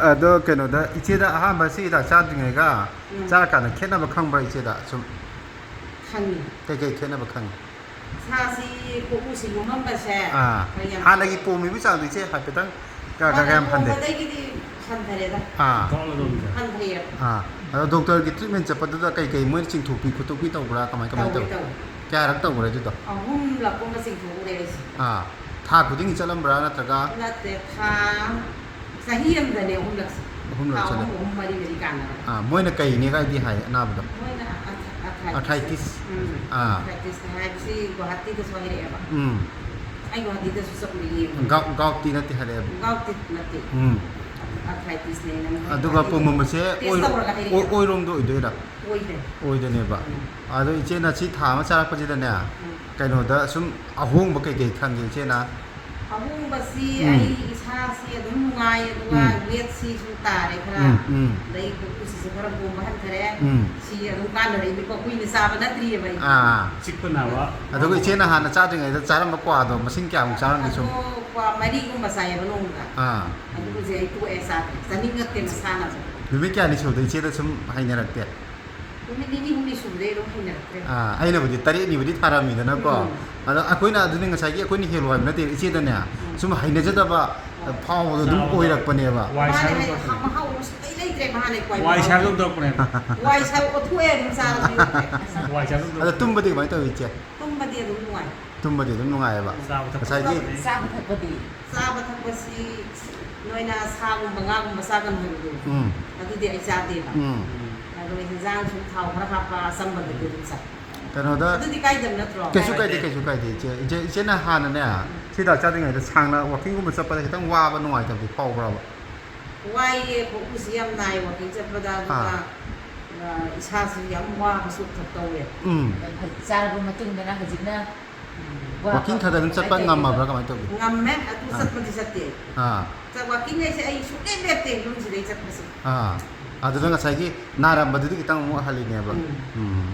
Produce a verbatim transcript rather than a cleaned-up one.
ꯑꯗꯣ ꯀꯩꯅꯣꯗ, ꯏꯆꯦꯗ ꯑꯍꯥꯟꯕ ꯁꯤ ꯍꯤꯗꯥꯛ ꯆꯥꯗ꯭ꯔꯤꯉꯩꯒ ꯎꯝ꯫ ꯆꯥꯔꯀꯥꯟꯗ ꯈꯦꯠꯅꯕ ꯈꯪꯕ꯭ꯔꯥ ꯏꯆꯦꯗ? ꯁꯨꯝ ꯈꯪꯉꯤ꯫ ꯀꯩꯀꯩ ꯈꯦꯠꯅꯕ ꯈꯪꯉꯤ? ꯏꯁꯥꯁꯤ ꯈꯨꯎꯁꯤ ꯂꯨꯝꯃꯝꯕꯁꯦ ꯑꯥ꯫ ꯈꯔ ꯌꯥꯝ ꯍꯥꯟꯅꯒꯤ ꯄꯣꯝꯃꯤꯕ ꯆꯥꯡꯗꯣ ꯏꯆꯦ ꯍꯥꯏꯐꯦꯠꯇꯪ ꯀ- ꯀ- ꯍꯥꯟꯅ ꯀꯌꯥꯝ ꯍꯟꯊꯩ? ꯄꯣꯝꯕꯗꯒꯤꯗꯤ ꯍꯟꯊꯔꯦꯗ꯫ ꯑꯥ꯫ ꯀꯥꯎꯅ ꯇꯧꯕꯤꯗ꯫ ꯍꯟꯊꯩꯌꯦꯕ꯫ ꯑꯥ꯫ ꯑꯗꯣ ꯗꯣꯛꯇꯔꯒꯤ ꯇ꯭ꯔꯤꯠꯃꯦꯟ ꯆꯠꯄꯗꯨꯗ ꯀꯩꯀꯩ ꯃꯣꯏꯅ ꯆꯤꯡꯊꯣꯛꯄꯤ ꯈꯣꯠꯇꯣꯛꯄꯤ ꯇꯧꯕ꯭ꯔꯥ? ꯀꯃꯥꯏ ꯀꯃꯥꯏꯅ ꯇꯧꯋꯤ ꯇꯧꯏ? ꯇꯧꯋꯤ꯫ ꯀꯌꯥꯔꯛ ꯇꯧꯈ꯭ꯔꯦ ꯑꯗꯨꯗꯣ? ꯑꯍꯨꯝꯂꯛꯀꯨꯝꯕ ꯆꯤꯡꯊꯣꯛꯎꯔꯦ ꯑꯩꯁꯦ꯫ ꯑꯥ꯫ ꯊꯥ ꯈꯨꯗꯤꯡꯒꯤ ꯆꯠꯂꯝꯕ꯭ꯔꯥ ꯅꯠꯇ꯭ꯔꯒ? ꯅꯠꯇꯦ, ꯊꯥ ꯆꯍꯤ ꯑꯃꯗꯅꯦ ꯑꯍꯨꯝꯂꯛꯁꯦ꯫ ꯑꯍꯨꯝꯂꯛ ꯊꯥ ꯆꯠꯂꯦ꯫ ꯑꯍꯨꯝ ꯑꯍꯨꯝ ꯃꯔꯤ ꯃꯔꯤ ꯀꯥꯟꯅꯕ꯫ ꯑꯥ, ꯃꯣꯏꯅ ꯀꯩꯅꯦ ꯀꯥꯏꯗꯤ ꯍꯥꯏ ꯑꯅꯥꯕꯗꯣ? ꯃꯣꯏꯅ ꯑꯊ- ꯑꯊꯥꯏꯇꯤꯁ꯫ ꯑꯊꯥꯏꯇꯤꯁ꯫ ꯎꯝ꯫ ꯑꯥ꯫ ꯑꯊꯥꯏꯇꯤꯁ ꯍꯥꯏꯕꯁꯤ ꯒꯨꯋꯥꯍꯥꯇꯤꯗꯁꯨ ꯍꯥꯏꯔꯛꯑꯦꯕ꯫ ꯎꯝ꯫ ꯑꯩ ꯒꯨꯋꯥꯍꯥꯇꯤꯗꯁꯨ ꯆꯠꯂꯨꯔꯦ ꯌꯦꯡꯕ꯫ ꯒꯥꯎ ꯒꯥꯎꯇꯤ ꯅꯠꯇꯦ ꯍꯥꯏꯔꯛꯑꯦꯕ꯫ ꯒꯥꯎꯇꯤ ꯅꯠꯇꯦ꯫ ꯎꯝ꯫ ꯑꯊꯥꯏꯇꯤꯁꯅꯦꯅ ꯃꯣꯏ ꯑꯗꯨꯒ ꯍꯥꯏꯔꯛꯑꯦ꯫ ꯄꯨꯝꯕꯝꯕꯁꯦ ꯇꯦꯁ ꯑꯣꯏ- ꯇꯧꯔꯒ ꯍꯥꯏꯔꯛꯑꯦ꯫ ꯑꯣꯏ- ꯑꯣꯏꯔꯣꯝꯗ ꯑꯣꯏꯗꯣꯏꯔꯥ? ꯑꯣꯏꯗꯦ꯫ ꯑꯣꯏꯗꯅꯦꯕ꯫ ꯎꯝ꯫ ꯑꯗꯣ ꯏꯆꯦꯅ ꯁꯤ ꯊꯥ ꯑꯃ ꯆꯥꯔꯛꯄꯁꯤꯗꯅꯦ, ꯎꯝ꯫ ꯀꯩꯅꯣꯗ ꯁꯨꯝ ꯑꯍꯣꯡꯕ ꯀꯩꯀꯩ ꯈꯪꯒꯦ ꯏꯆꯦꯅ? ꯑꯍꯣꯡꯕꯁꯤ ꯎꯝ꯫ ꯑꯩ ꯏꯁꯥꯁꯤ ꯑꯗꯨꯝ ꯅꯨꯡꯉꯥꯏ, ꯑꯗꯨꯒ ꯎꯝ꯫ ꯋꯦꯠꯁꯤꯁꯨ ꯇꯥꯔꯦ ꯈꯔ꯫ ꯎꯝ, ꯎꯝ꯫ ꯑꯗꯩ ꯈꯨꯎꯁꯤꯁꯨ ꯈꯔ ꯄꯣꯝꯕ ꯍꯟꯊꯔꯦ꯫ ꯎꯝ꯫ ꯁꯤ ꯑꯗꯨꯝ ꯀꯥꯟꯅꯔꯛꯏꯅꯤꯀꯣ, ꯀꯨꯏꯅ ꯆꯥꯕ ꯅꯠꯇ꯭ꯔꯤꯑꯕ ꯑꯩ꯫ ꯑꯥ꯫ ꯆꯤꯛꯄ ꯅꯥꯕ꯫ ꯑꯗꯨꯒ ꯏꯆꯦꯅ ꯍꯥꯟꯅ ꯆꯥꯗ꯭ꯔꯤꯉꯩꯗ ꯆꯥꯔꯝꯕ ꯀ꯭ꯋꯥꯗꯣ ꯃꯁꯤꯡ ꯀꯌꯥꯃꯨꯛ ꯆꯥꯔꯝꯒꯦ ꯁꯨꯝ? ꯑꯗꯣ ꯀ꯭ꯋꯥ ꯃꯔꯤꯒꯨꯝꯕ ꯆꯥꯏꯌꯦꯕ ꯅꯣꯡꯃꯗ꯫ ꯑꯥ꯫ ꯑꯗꯨ ꯍꯧꯖꯤꯛ ꯑꯩ ꯇꯣꯛꯑꯦ, ꯆꯥꯗ꯭ꯔꯦ꯫ ꯆꯥꯅꯤꯡꯉꯛꯇꯦ ꯃꯁꯥꯅꯁꯨ꯫ ꯅꯨꯃꯤꯠ ꯀꯌꯥꯅꯤ ꯁꯨꯗ ꯏꯆꯦꯗ ꯁꯨꯝ ꯍꯩꯅꯔꯛꯇꯦ? ꯅꯨꯃꯤꯠ ꯅꯤꯅꯤ ꯍꯨꯝꯅꯤ ꯁꯨꯕꯗꯩ ꯑꯗꯨꯝ ꯍꯩꯅꯔꯛꯇ꯭ꯔꯦ꯫ ꯑꯥ, ꯑꯩꯅꯕꯨꯗꯤ ꯇꯔꯦꯠꯅꯤꯕꯨꯗꯤ ꯊꯥꯔꯝꯃꯤꯗꯅꯀꯣ꯫ ꯎꯝ꯫ ꯑꯗꯣ ꯑꯩꯈꯣꯏꯅ ꯑꯗꯨꯗꯤ ꯉꯁꯥꯏꯒꯤ ꯑꯩꯈꯣꯏꯅ ꯍꯦꯜꯂꯣ ꯍꯥꯏꯕ ꯅꯠꯇꯦ, ꯏꯆꯦꯗꯅꯦ ꯎꯝ꯫ ꯁꯨꯝ ꯍꯩꯅꯖꯗꯕ ꯐꯥꯎꯕꯗꯣ ꯑꯗꯨꯝ ꯆꯥꯕꯗ ꯑꯣꯏꯔꯛꯄꯅꯦꯕ꯫ ꯋꯥꯏ ꯃꯥꯅꯦ, ꯁꯥꯏꯕ ꯑꯩ ꯍꯥ- ꯃꯍꯥꯎ ꯑꯃ ꯁꯨꯡꯂꯩ ꯂꯩꯇ꯭ꯔꯦ ꯃꯥꯅꯦ ꯀ꯭ꯋꯥꯏ ꯋꯥꯏ ꯃꯍꯥꯎ꯫ ꯁꯥꯏꯕ ꯑꯗꯨꯝ ꯇꯧꯔꯛꯄꯅꯦꯕ꯫ ꯋꯥꯏ ꯁꯥꯏꯕ ꯑꯣꯊꯣꯛꯑꯦ ꯑꯗꯨꯝ ꯆꯥꯔꯁꯨ ꯌꯣꯠꯇ꯭ꯔꯦ꯫ ꯋꯥꯏ ꯁꯥꯏꯕ ꯑꯗꯨꯝ ꯑꯗꯣ ꯇꯧꯔꯛꯄꯅꯦ꯫ ꯇꯨꯝꯕꯗꯤ ꯀꯃꯥꯏꯅ ꯇꯧꯏ ꯏꯆꯦ? ꯇꯨꯝꯕꯗꯤ ꯑꯗꯨꯝ ꯅꯨꯡꯉꯥꯏ꯫ ꯇꯨꯝꯕꯗꯤ ꯑꯗꯨꯝ ꯅꯨꯡꯉꯥꯏꯌꯦꯕ꯫ ꯆꯥꯕ ꯉꯁꯥꯏꯒꯤ ꯊꯛꯄꯗꯤ꯫ ꯆꯥꯕ ꯊꯛꯄꯗꯤ꯫ ꯆꯥꯕ ꯊꯛꯄꯁꯤ ꯅꯣꯏꯅ ꯁꯥꯒꯨꯝꯕ ꯉꯥꯒꯨꯝꯕ ꯆꯥꯒꯅꯨ ꯍꯥꯏꯕꯗꯣ, ꯎꯝ꯫ ꯑꯗꯨꯗꯤ ꯑꯩ ꯆꯥꯗꯦꯕ꯫ ꯎꯝ꯫ ꯑꯗꯣ ꯍꯤꯟꯖꯥꯡ ꯁꯨꯝ ꯊꯥꯎ ꯈꯔ ꯍꯥꯞꯄ ꯑꯆꯝꯕꯗꯗꯤ ꯑꯗꯨꯝ ꯆꯥꯏ꯫ ꯀꯩꯅꯣꯗ ꯑꯗꯨꯗꯤ ꯀꯥꯏꯗꯕ ꯅꯠꯇ꯭ꯔꯣ? ꯀꯩꯁꯨ ꯀꯥꯏꯗꯦ, ꯀꯩꯁꯨ ꯀꯥꯏꯗꯦ ꯏꯆꯦ꯫ ꯏꯆꯦ, ꯏꯆꯦꯅ ꯍꯥꯟꯅꯅꯦ ꯁꯤ ꯍꯤꯗꯥꯛ ꯆꯥꯗ꯭ꯔꯤꯉꯩꯗ ꯁꯥꯡꯅ ꯋꯥꯀꯤꯡꯒꯨꯝꯕ ꯆꯠꯄꯗ ꯈꯤꯇꯪ ꯋꯥꯕ ꯅꯨꯡꯉꯥꯏꯇꯕꯗꯤ ꯐꯥꯎꯕ꯭ꯔꯕ? ꯋꯥꯏꯌꯦ, ꯈꯣꯡꯎꯞꯁꯤ ꯌꯥꯝ ꯅꯥꯏ ꯋꯥꯀꯤꯡ ꯆꯠꯄꯗ, ꯑꯗꯨꯒ ꯑꯥ꯫ ꯑ, ꯏꯁꯥꯁꯤ ꯌꯥꯝ ꯋꯥꯕ ꯆꯣꯛꯊꯕ ꯇꯧꯋꯦ꯫ ꯎꯝ꯫ ꯍꯧꯖꯤꯛ ꯆꯥꯔꯕ ꯃꯇꯨꯡꯗꯅ ꯍꯧꯖꯤꯛꯅ ꯋꯥꯀꯤꯡ ꯈꯔ ꯈꯔ ꯑꯗꯨꯝ ꯆꯠꯄ ꯉꯝꯃꯕ꯭ꯔꯥ, ꯀꯃꯥꯏꯅ ꯇꯧꯒꯦ? ꯉꯝꯃꯦ, ꯑꯗꯨ ꯑꯥ꯫ ꯆꯠꯄꯗꯤ ꯆꯠꯇꯦ ꯑꯩ꯫ ꯑꯥ꯫ ꯆꯠ-, ꯋꯥꯀꯤꯡ ꯍꯥꯏꯁꯦ ꯑꯩ ꯁꯨꯡꯂꯦꯞ ꯂꯦꯞꯇꯦ ꯌꯨꯝꯁꯤꯗꯩ ꯆꯠꯄꯁꯦ꯫ ꯑꯥ꯫ ꯑꯗꯨꯗ ꯉꯁꯥꯏꯒꯤ ꯅꯥꯔꯝꯕꯗꯨꯗꯤ ꯈꯤꯇꯪ ꯑꯃꯨꯛ ꯍꯜꯂꯤꯅꯦꯕ꯫ ꯎꯝ꯫ ꯎꯝ꯫